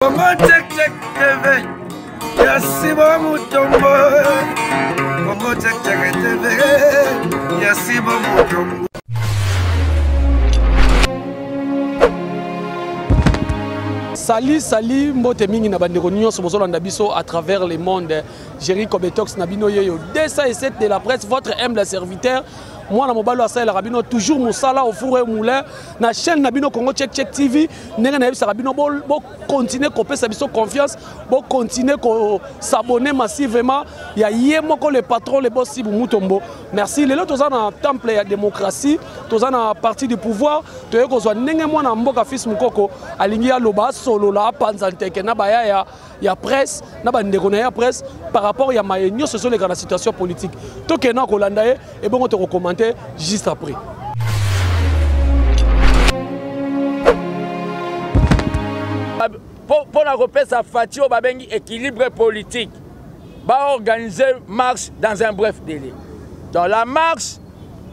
Congo Check Check TV ya Sibo Mutombo. Congo Check Check TV ya Sibo Mutombo. Sali sali mbote mingi na bandeko nyonso bozolanda biso à travers le monde. Jerry Kobetox na bino yeyo 207 de la presse, votre humble serviteur. Mwana mobali asalelaka bino toujours mosala au four et moulin na chaîne na bino Congo Check Check TV. Ndenge nayebisaka bino bo continuer kopesa biso confiance, bo continuer ko s'abonner massivement. Ya ye moko le patron le boss Sibu Mutombo. Merci. Lelo toza na temple ya démocratie, toza na parti du pouvoir, toye kozwa ndenge mwana mboka fils Mukoko alingi aloba solola apanza nteke na bayaya ya presse na bandeko na ye ya presse par rapport ya maye nyonso ezoleka na situation politique. Tokende na kolanda ye ebongo tokokommente juste après. Mpo na kopesa Fatshi oyo babengi équilibre politique, baorganiser marche dans un bref délai. Donc la marche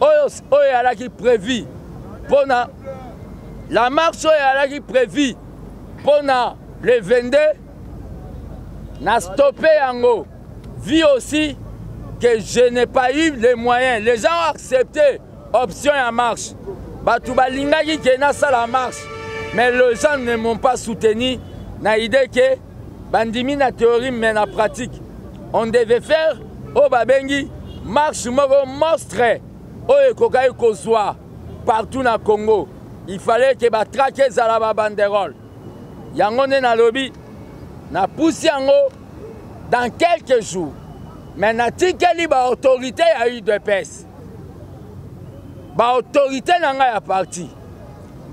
oyo oyo eyalaki prévu mpona la marche oyo eyalaki prévu mpona le 22 na stoppé yango, vu aussi que je n'ai pas eu les moyens. Les gens ont accepté option ya marche, bato balingaki ke nasala marche, mais les gens ne m'ont pas soutenu na idée que bandimi na théorie mais na pratique on devait faire oyo babengi marche moko monstre oyo ekokaki kozwa partout na Congo. Il fallait que batrake ezala ba banderole. Yango nde nalobi napusi yango dans quelques jours, mais natikeli ba autorité ya UDPS, ba autorité na ngai ya parti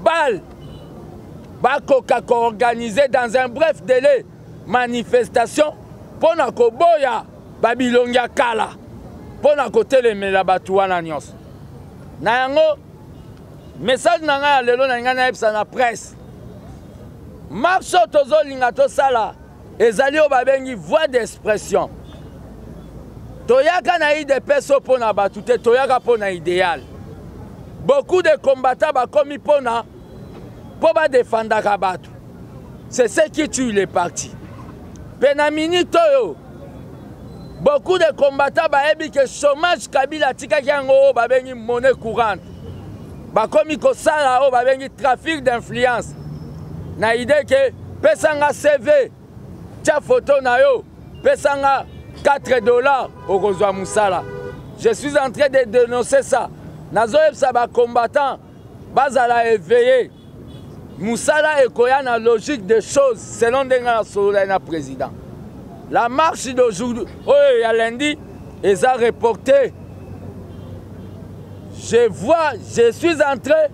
bal bakoka koorganiser dans un bref délai manifestation mpo na koboya babilongi ya kala, mpo na kotelemela bato wana nyonso. Na yango message na ngai ya lelo na ngai nayebisa na presse, marche oyo tozolinga tosala ezali oyo babengi voie d'expression. Toyaka na UDPS oyo mpo na bato te, toyaka mpo na idéal. Beaucoup de combattants bakomi mpona mpo badefandaka bato, c'est ce qui tue les partis. Mpe na minute oyo beaucoup de combattants bayebi ke chômage Kabila atikaki yango oyo babengi monnaie courante, bakomi kosala oyo babengi trafic d'influence na idée ke pesanga CV, tia photo na yo, pesanga 4 $ okozwa mosala. Je suis en train de dénoncer ça. Nazoyebisa bacombattant bazala éveillé, mosala ekoya na logique des choses selon ndenge nasolola na président. La marche d'aujourd'hui oyo ya lundi eza reportée. Je vois, je suis en train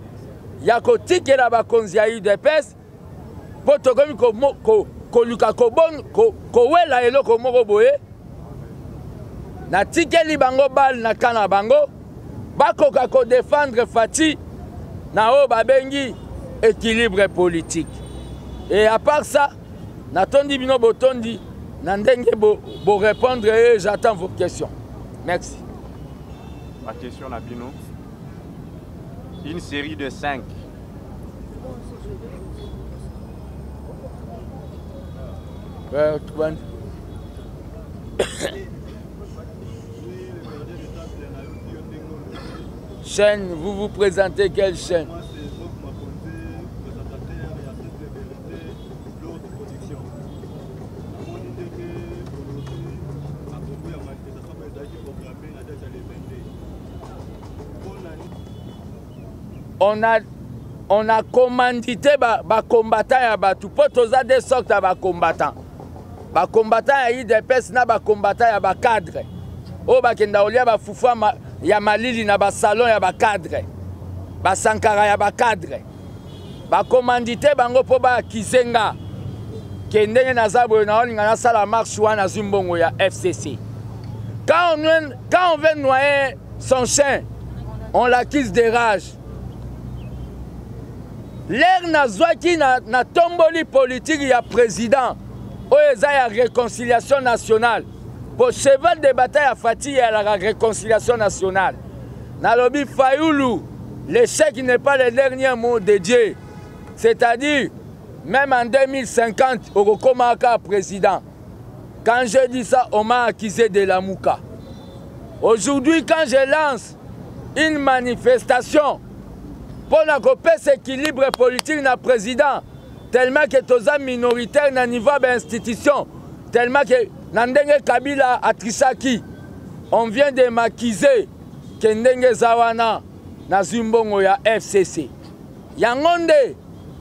ya kotikela bakonzi ya UDPS mpo tokomi koluka kowela eloko moko boye. Natikeli bango bale na ka na bango bakoka kodefendre Fatshi na oyo babengi équilibre politique. Et à part ça, natondi bino botondi na ndenge bo répondre et j'attends vos questions. Merci. Ma question na bino, une série de 5. Ouais, tu vois. Chaîne, vous vous présentez quelle chaîne? Moi, c'est Bob Makonze, présentateur ya Simple Vérité, Lourde Production. Namoni ndenge bolobi makambo ya manifestation oyo ezalaki programme na date ya le 22. Mpona On a commandité ba combattant ya bato mpo toza deux sortes ya bacombattant: bacombattant ya UDPS na bacombattant ya bacadre oyo bakenda kolia bafufu ya malili na basalon ya bacadre, basankara ya bacadre. Bacommandité bango mpo baakize nga ke ndenge naza boye naolinga nasala marche wana, azwi mbongo ya FCC. Quand on veut noyer son chien, on l'accuse de rage. L'heure nazwaki na tomboli politique ya président oyo eza ya réconciliation nationale, po cheval de bataille ya Fatshi eyalaka réconciliation nationale. Nalobi Fayulu, l'échec n'est pas le dernier mot de Dieu, c'est-à-dire Même en 2050, okokoma kaka président. Quand je dis ça, on m'a accusé de la mouka. Aujourd'hui, quand je lance une manifestation pour na kopesa équilibre politique na président, tellement que toza minoritaire na niveau ya institution, tellement que na ndenge Kabila atrisaki, on vient de m'accuser que ndenge eza wana nazwi mbongo ya FCC. Yango nde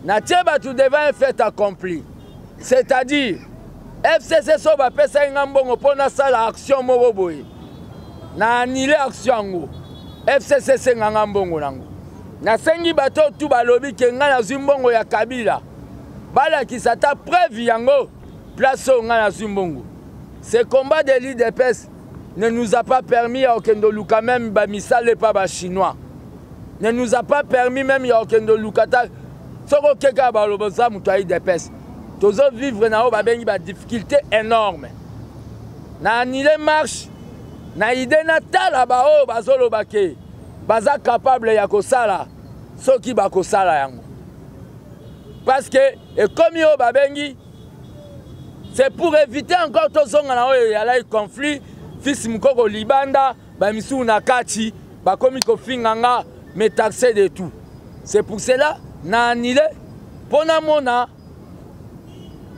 natie bato devant un fait accompli, c'est-à-dire FCC so bapesaki nga mbongo mpo nasala action moko boye, na annule action yango, FCC esenga nga mbongo nango. Nasengi bato tu balobi ke nga nazwi mbongo ya Kabila, balakisa ata preuve yango place oyo nga nazwi mbongo. Ce combat de l'UDPS ne nous a pas permis ya kokende oluka même bamisala epa bachinois, ne nous a pas permis même ya kokende oluka ta soki okeka baloba oza moto ya UDPS. Tozovivre na oyo babengi badifficulté énorme. Na annule marche na ide natala baoyo bazoloba ke baza capable ya kosala soki bakosala yango, parce que ekomi oyo babengi c'est pour éviter encore tozonga na oyo eyalaki conflit fils Mukoko libanda bamisusu na kati bakomi kofinga nga me taxe de tout. C'est pour cela na annulé mpo namona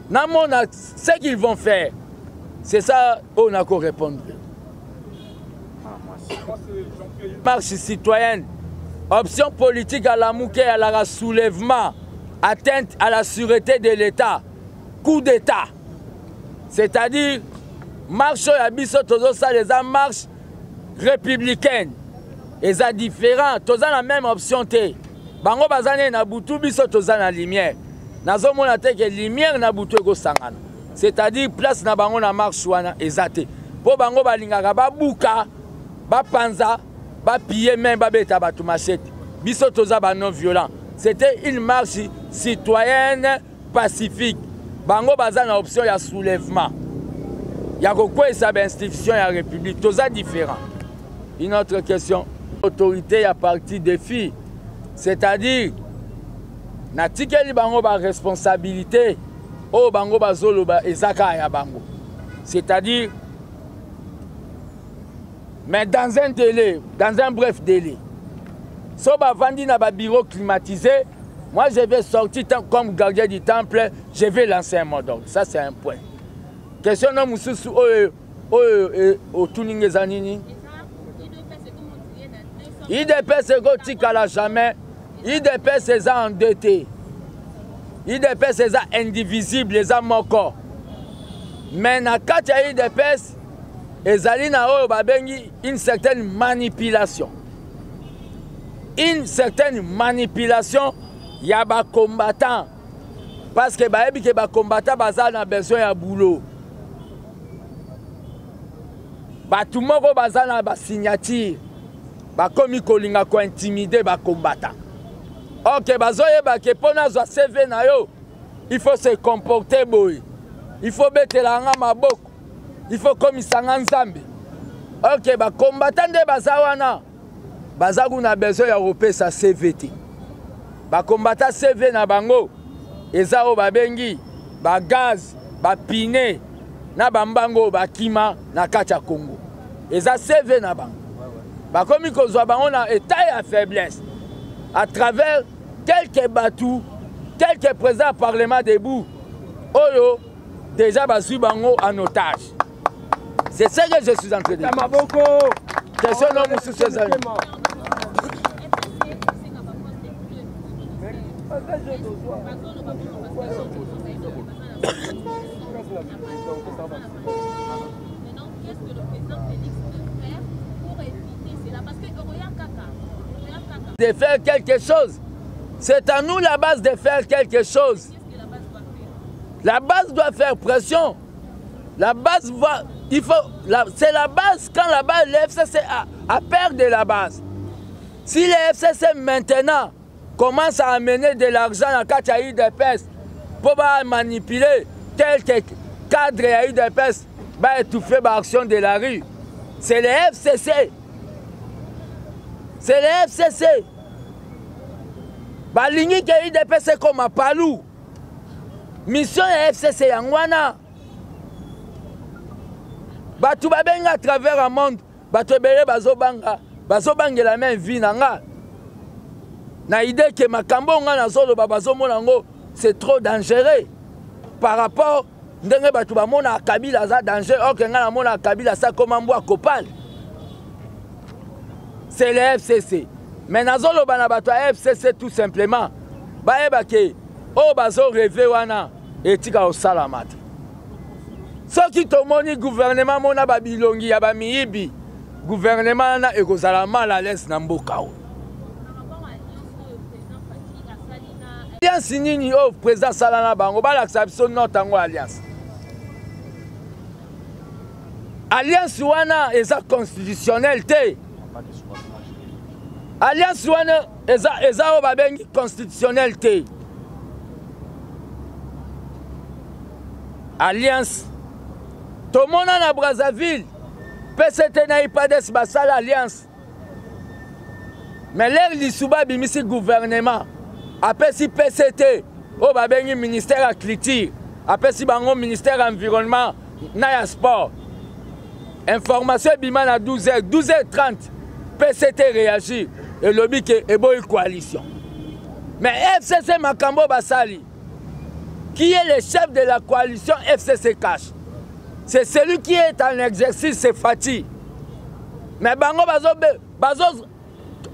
namona ce qu'ils vont faire. C'est ça oyo nako répondre. Marche citoyenne, option politique à la Mouké, à la soulèvement, atteinte à la sûreté de l'État, coup d'État. C'est-à-dire, marche ya biso tozosala eza marche républicaine, eza différent, toza na même option te. Bango baza nde na butu, biso toza na lumière. Nazomona te ke lumière na butu ekosangana. C'est-à-dire place na bango na marche wana eza te. Po bango balingaka babuka, bapanza, bapiller même babeta bato machette. Biso toza ba non violent. C'était une marche citoyenne pacifique. Bango baza na option ya soulèvement, ya kokweyisa ba institution ya république. Toza différent. Une autre question, autorité ya parti défi, c'est-à-dire natikeli bango ba responsabilité oyo bango bazoloba eza kaka ya bango, c'est-à-dire mais dans un délai, dans un bref délai, so bavandi na ba bureau climatisé, moi je vais sortir comme gardien du temple, je vais lancer un mot d'ordre. Ça c'est un point. Question na mosusu oyo oyo otuni nga eza nini? UDPS ekotikala jamais. UDPS eza endetté. UDPS eza indivisible, eza moko. Mais na kati ya UDPS ezali na oyo babengi une certaine manipulation. Une certaine manipulation ya ba combattants, parce que bayebi ke ba combattants baza na besoin ya boulot. Bato moko baza na ba signature, bakomi kolinga ko intimider ba combattants. Ok, bazoyeba ke mpo nazwa CV na yo, il faut se comporter boye, il faut betela nga maboko, il faut komisa nga nzambe. Ok, ba combattants nde baza wana, baza kuna besoin ya kopesa CV te. Ba combattants CV na bango eza oyo babengi ba gaz, ba pine na ba mbango oyo bakima na kati ya Congo. Eza CV na bango. Bakomi kozwa bango na état ya faiblesse à travers quelques batou, quelques présidents parlement debout oyo déjà bazwi bango en otage. C'est ce que je suis en train de dire. Maboko. Question non mosusu ezali. De faire quelque chose. C'est à nous la base de faire quelque chose. La base doit faire pression. La base va, il faut, la, c'est la base, quand la base, le FCC a perdu la base. Si le FCC maintenant commence à amener de l'argent dans le cadre UDPS pour manipuler quelques cadres à UDPS, va étouffer l'action de la rue. C'est le FCC. C'est le FCC. Balingi ke UDPS comme à Palou. Mission ya FCC yango wana. Bato babenga à travers un monde, bato ebele bazobanga, bazobangela meme vie na nga. Na idée que makambo nga nazoloba bazomona yango c'est trop dangereux par rapport ndenge bato bamonaka Kabila aza danger, or que nga namonaka Kabila asa koma mbwa kopale. C'est le FCC. Mais nazoloba na bato ya FCC tout simplement bayeba ke oyo bazo rêver wana etika kosalama te. Soki tomoni gouvernement mona ba bilongi ya ba miyibi, gouvernement wana ekozala mal à l'aise na mboka oyo. Alliance nini oyo président asala na bango? Balakisa biso note yango alliance. Alliance wana eza constitutionnel te. Alliance wana eza oyo babengi constitutionnel te. Alliance tomona na Brazzaville, PCT na IPADES basala alliance. Mais l'air Lisuba abimisi gouvernement, apesi PCT oyo babengi ministère ya culture, apesi bango ministère ya environnement na ya sport. Information ebima na douze heures, douze heures trente, PCT réagir elobi ke eboyi coalition. Mais FCC makambo basali, qui est le chef de la coalition FCC Cash? C'est celui qui est en exercice, c'est Fatshi. Mais bango bazo, bazo,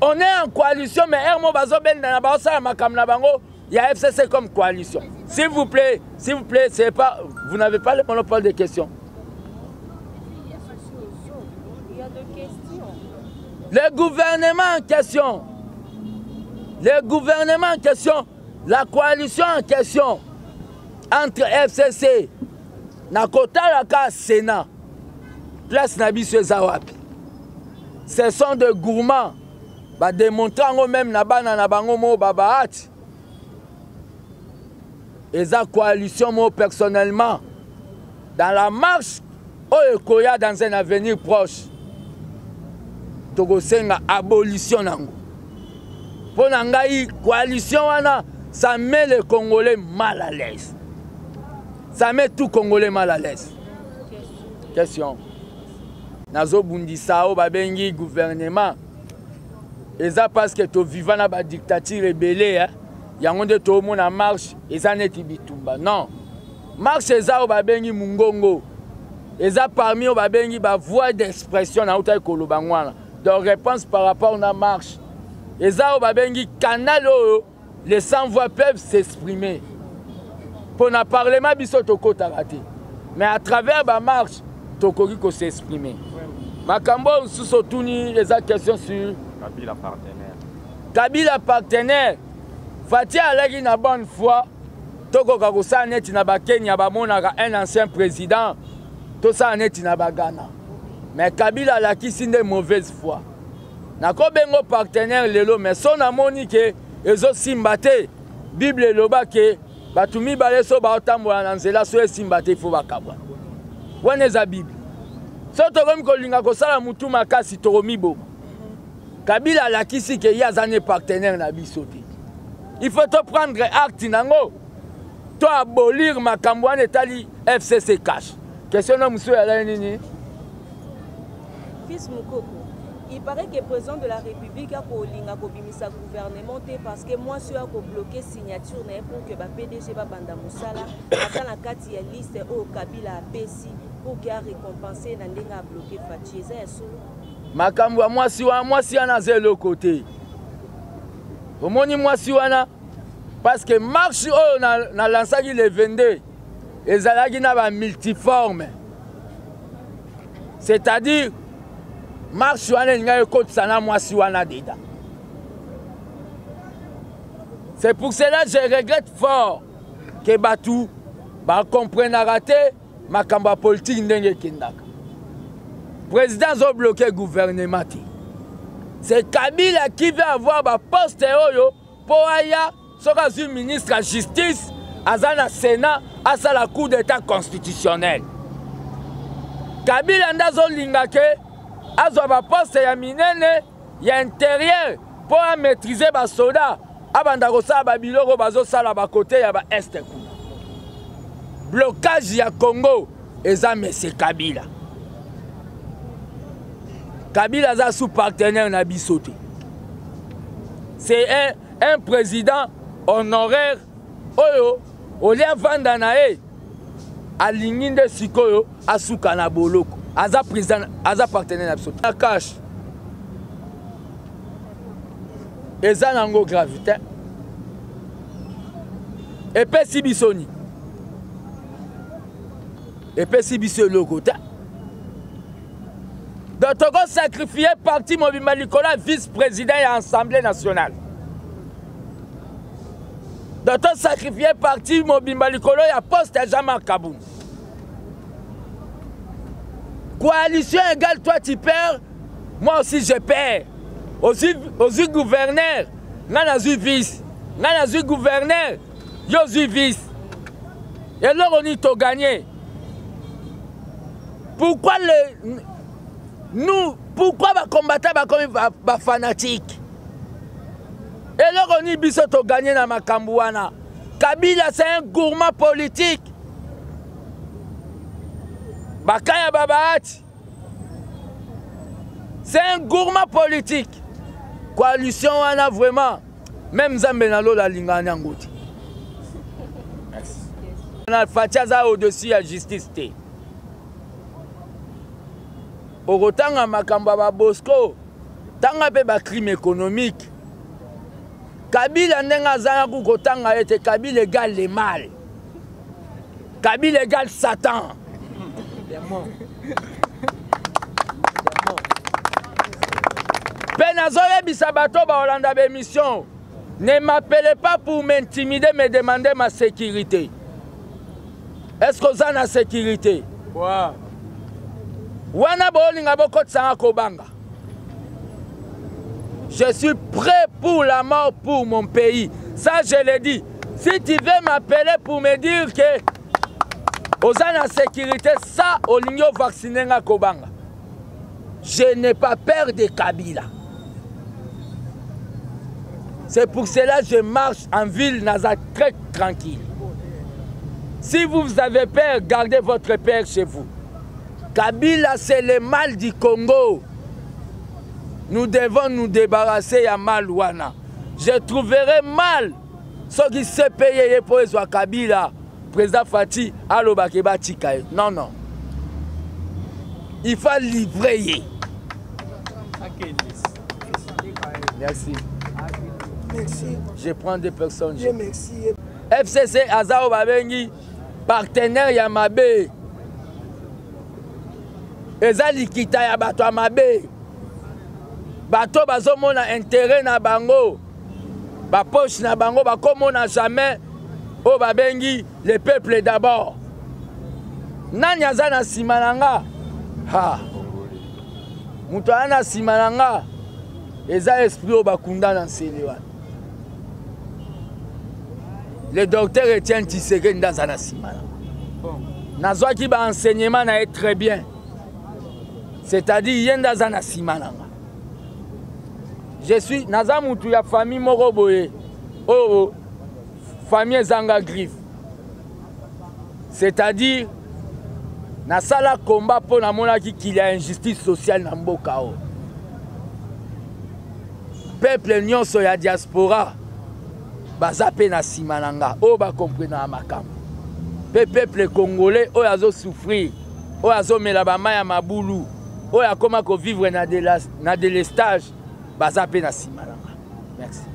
on est en coalition, mais Hermo bazo benda na bazo sala makambo na bango, il y a FCC comme coalition. S'il vous plaît, s'il vous plaît, c'est pas, vous n'avez pas le monopole des questions. Le gouvernement en question, le gouvernement en question, la coalition en question entre FCC na kotalaka Sénat, place na biso eza wapi? Ce sont des gourmands. Ba démontrer yango même na bana na bango mo babaati. Eza coalition mo personnellement dans la marche oyo ekoya dans un avenir proche, tokosenga abolition nango. Mpo na ngai coalition wana, ça met les Congolais mal à l'aise. Ça met tout Congolais mal à l'aise. Question. Nazobundisa oyo babengi gouvernement. Eza parce que to vivant na ba dictature ebele, hein. Yango nde tomona marche eza neti bitumba. Non. Marche eza oyo babengi mungongo. Eza parmi oyo babengi ba voix d'expression na utaki koloba ngwana. Donc réponse par rapport na marche. Eza oyo babengi canal oyo les sans voix peuvent s'exprimer. Pour na parlement biso tokotaka te. Mais à travers ba marche tokoki ko s'exprimer. Makambo mosusu otuni eza question sur Kabila partenaire. Kabila partenaire. Fatshi alaki na bonne foi. Tokoka kosala neti na ba Kenya bamonaka un ancien président, tosala neti na ba Ghana. Mais Kabila alakisi nde mauvaise foi. Nakobengo partenaire lelo, mais so namoni ke ezosimba te. Bible eloba ke bato mibale so baotambola na nzela so esimba te, il faut bakabwa. Wana eza Bible. So tokomi kolinga kosala mutu makasi, tokomiboma. Kabila alakisi ke ye aza ne partenaire na biso te. Il faut to prendre acte nango, to abolir makambo wana etali FCC cash. Question na mosusu ya nini? Fils Mukoko, il paraît que le président de la République a kolinga kobimisa gouvernement te parce que moi suis a ko bloquer signature na ye pour que ba PDG ba banda musala ata na kati ya liste oyo Kabila apesi pour que a récompenser na ndenge a bloquer Fatshi. Eza ya solo? Makambo ya mwasi wana, mwasi wana aza eloko te. Omoni mwasi wana parce que marche oyo na lansaki le 22 ezalaki na ba multiforme. C'est-à-dire marche wana elingaki ekotisa na mwasi wana dedans. C'est pour cela que je regrette fort que batu ba comprenaka te makambo ya politique ndenge ekendaka. Président azo bloquer gouvernement te. C'est Kabila qui veut avoir ba poste oyo po aya soki azwi ministre ya justice aza na Sénat asala coup d'état constitutionnel. Kabila nde azolinga ke azwa ba poste ya minene ya intérieur po a maîtriser ba soda abanda kosala ba biloko bazosala ba côté ya ba est kuna. Blocage ya Congo eza Monsieur Kabila. Kabila aza sous partenaire na biso te. C'est un, un président honoraire oyo olie avanda na ye alingi nde sikoyo asuka na boloko aza président aza partenaire na biso na cash eza nango grave te epesi biso nini epesi biso eloko te donc tokosakrifie parti mobimba likolo ya vice président ya assemblée nationale donc tosakrifie parti mobimba likolo ya poste ya jean-marc kabund coalition égale toi tu perds moi aussi je perds ozwi, ozwi gouverneur ngai nazwi vice ngai nazwi gouverneur yo ozwi vice eloko nini toganye pourquoi le nous pourquoi bacombattant bakomi bafanatique ba eloko nini biso toganye na makambo wana kabila c'est un gourmand politique bakaya babaati C'est un gourmand politique. Coalition wana vraiment même Nzambe na lola alingana yango te. Merci. Na Fatshi aza au-dessus ya justice te. Okotanga makambo ya ba Bosco, tanga mpe ba crime économique. Kabila ndenge aza na kotanga ye te, Kabila égale le mal. Kabila égale Satan. Mpe nazoyebisa bato baolanda baémission ne m'appelez pas pour m'intimider me demander ma sécurité est ce que oza na sécurité wow. wana bolinga bokotisanga kobanga je suis prêt pour la mort pour mon pays ça je le dis si tu veux m'appeler pour me dire que oza na sécurité ça olingi ovaccine nga kobanga je n'ai pas peur de kabila c'est pour cela que je marche en ville naza très tranquille si vous avez peur gardez votre peur chez vous kabila c'est le mal du congo nous devons nous débarrasser ya mal wana je trouverai mal soki cpi ye mpo ezwa kabila président fati alobaki batika ye non non il faut livrer ye merci merci je prends des personnes je... merci fcc aza oyo babengi partenaire ya mabe eza likita ya bato ya mabe bato bazomona interet na bango bapoche na bango bakomona jamais oyo babengi le peuple d'abord nani aza na nsima na nga ha moto aza na nsima na nga eza esprit oyo bakunda na nsele wana le docteur etienne tshisekedi nde aza na nsima na nazwaki baenseignement na ye très bien c'est-à-dire ye nde aza na nsima na nga je suis naza mutu ya famille moko boye oyo famille ezanga griffe c'est-à-dire nasala combat mpo namonaki kili ya injustice sociale na mboka oyo peuple nyonso ya diaspora baza mpe na nsima na nga oyo bakomprenaka makambo mpe peuple congolais oyo azosouffrir oyo azomela bamai ya mabulu oyo akoma kovivre na, de la, na delestage baza mpe na nsima na nga merci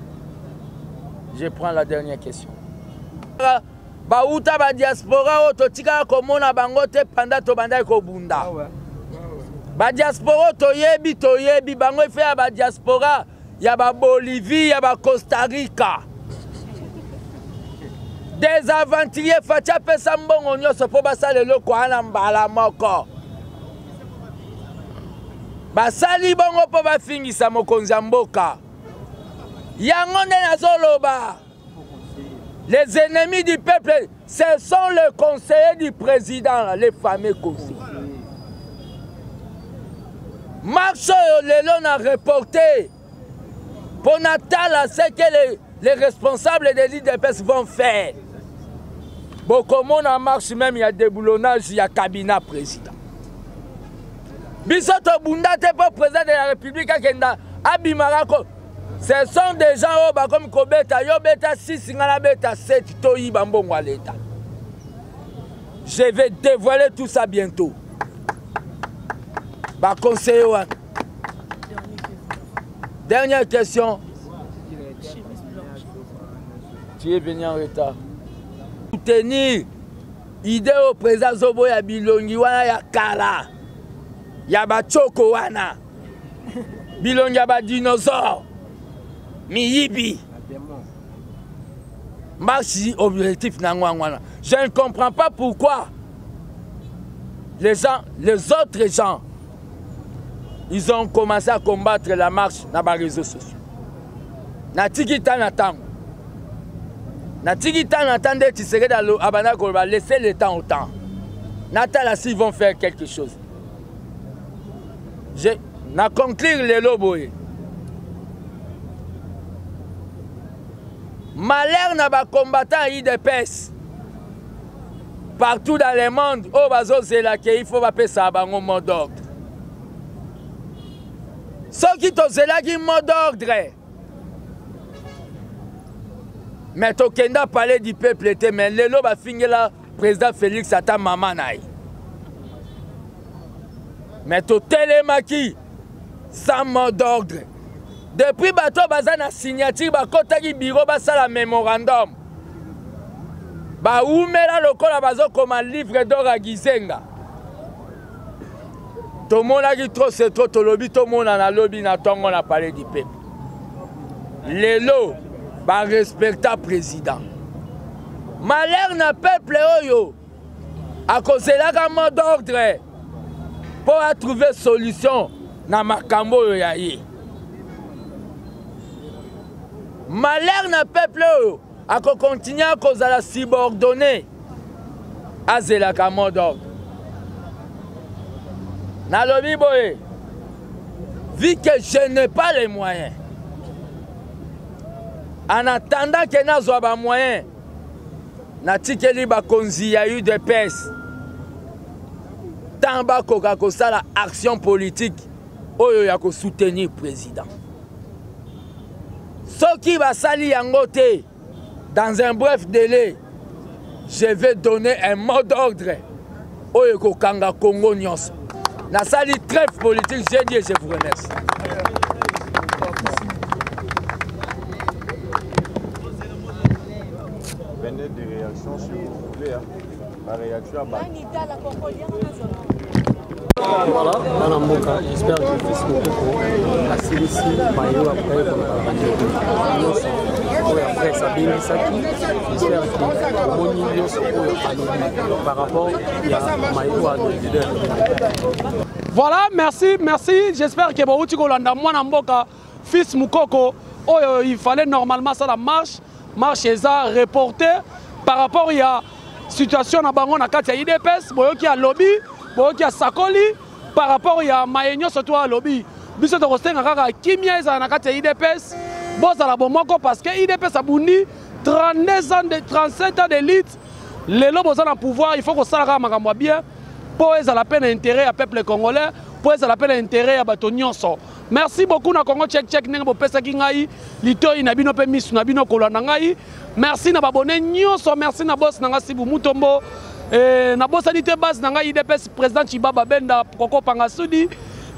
je prends la dernière question bauta badiaspora oyo totikaka komona bango te panda tobandaki kobunda ah badiaspora oyo toyebi toyebi bango efe ya badiaspora ya babolivie ya bacosta rica des aventuriers faci apesa mbongo nyonso mpo basala eloko wana mbala moko basali bongo mpo bafingisa mokonzi ya mboka yango nde nazoloba les ennemis du peuple ce sont les conseillers du président les fameux conseillers marche oyo lelo na reporte mpo natala ce que les, les responsables de l'idps vont faire. Bokomona marche même ya déboulonnage ya cabinet président. Biso tobunda te mpo président de la République akenda abimaka ko. Ce sont des gens oyo bakomi kobeta yo beta 6 nga nabeta 7 toyiba mbongo ya leta. Je vais dévoiler tout ça bientôt. Ba conseiller wana. Dernière question. Tu es venu en retard. Soutenir idée au président Zobo ya bilongi wana ya kala ya bachoko wana bilongi ya badinosaure miyibi marche objectif na yango wana. Je ne comprends pas pourquoi les gens, les autres gens, ils ont commencé à combattre la marche dans les réseaux sociaux. Natiki ta na tango. Natiki ta na tango nde Tshisekedi abanda koloba laisser le temps au temps. Natala s'ils vont faire quelque chose. Je na conclure lelo boye. Malheur na ba combattants ya UDPS partout dans le monde oyo bazozela ke il faut bapesa bango mot d'ordre. Soki tozelaki mot d'ordre mais tokenda palais du peuple te, mais lelo bafingela président Félix ata mama na ye. Mais totelemaki sans mot d'ordre. Depuis bato baza na signature bakotaki bureau basala mémorandum. Baumela lokola bazokoma livre d'or ya Gizenga. Tomonaki trop c'est trop, tolobi tomona na lobi na tongo na palais du peuple. Lelo ba respecta président. Malheur na peuple oyo akozelaka mot d'ordre po a trouver solution na makambo oyo ya ye. Malheur na peuple oyo akokontinue kozala subordonné, azelaka mot d'ordre. Nalobi boye, vu que je n'ai pas les moyens, en attendant que nazwa ba moyens, natikeli bakonzi ya UDPS tant bakoka kosala action politique oyo ya kosoutenir président. Soki basali yango te, dans un bref délai, je vais donner un mot d'ordre oyo ekokanga Congo nyonso. Nasali trêve politique, j'ai dit et je vous remercie. Venez des réactions si vous voulez. Hein. La réaction à bas. Voilà, bana mboka, j'espère que fils Mokoko asilisi mayo après kolobala bandeko nyonso oyo après abengisaki. J'espère que omoni nyonso oyo alobi par rapport ya mayo alobi. Voilà, merci, merci. J'espère que bouti kolanda mwana mboka fils Mukoko oyo il fallait normalement ça la marche, marche eza reportée par rapport ya situation na bango na kati ya IDPS. Boyoki ya lobby, boyoki ya sakoli par rapport ya maye nyonso to ya lobby. Biso tokosenga kaka kimia ezala na kati ya IDPS, bozala bomoko parce que IDPS abundi 32 ans de 37 ans d'élite. Lelo boza na pouvoir, il faut kosala kaka makambo ya bien po ezala pe na intérêt ya peuple congolais, po ezala pe na intérêt ya bato nyonso. Merci beaucoup na Congo Check Check ndenge bopesaki ngai litoi na bino pe misu na bino kolanda ngai. Merci na babone nyonso, merci na boss na nga Sibu Mutombo. Na bosani te base na ngai IDPS président Chibaba Benda Koko Pangasudi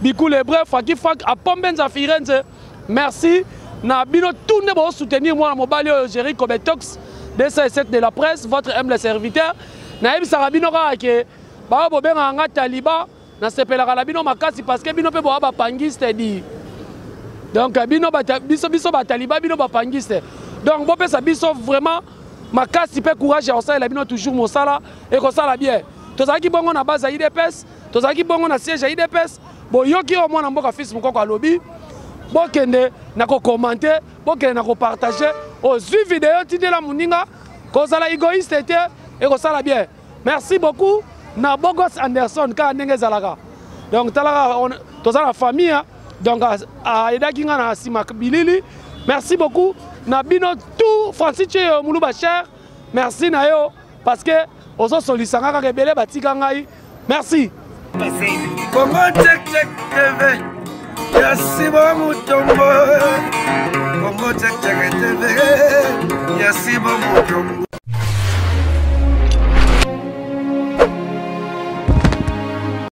Bikule bref Faki Frank Apombenza Firenze. Merci na bino tout nde bo soutenir moi na mobali oyo Jerry Kobetox 207 de la presse, votre humble serviteur. Nayebisaka bino kaka ke ba bobengaka nga Taliban, nasepelaka na bino makasi parce que bino pe boa ba pangiste di. Donc bino ba biso biso ba Taliban, bino ba pangiste. Donc bopesa biso vraiment makasi pe courage ya kosalela bino toujours mosala et kosala bien. Tozalaki bongo na base ya IDPS, tozalaki bongo na siège ya IDPS. Boyoki oyo mwana mboka fils Mukoko alobi, bokende na ko commenter, bokende na ko partager. Ozwi video tindela moninga, kozala égoïste te et kosala bien. Merci beaucoup na Bogos Anderson kaka ndenge ezalaka. Donc talaka toza na famille, hein. Donc a aidaki nga na sima bilili. Merci beaucoup na bino tout Francis Tcheyo Muluba cher. Merci na yo. Parce que ozosolisa nga kaka ebele batika ngai. Merci. Congo Check Check TV ya Simon Mutombo. Congo Check Check TV ya Simon Mutombo.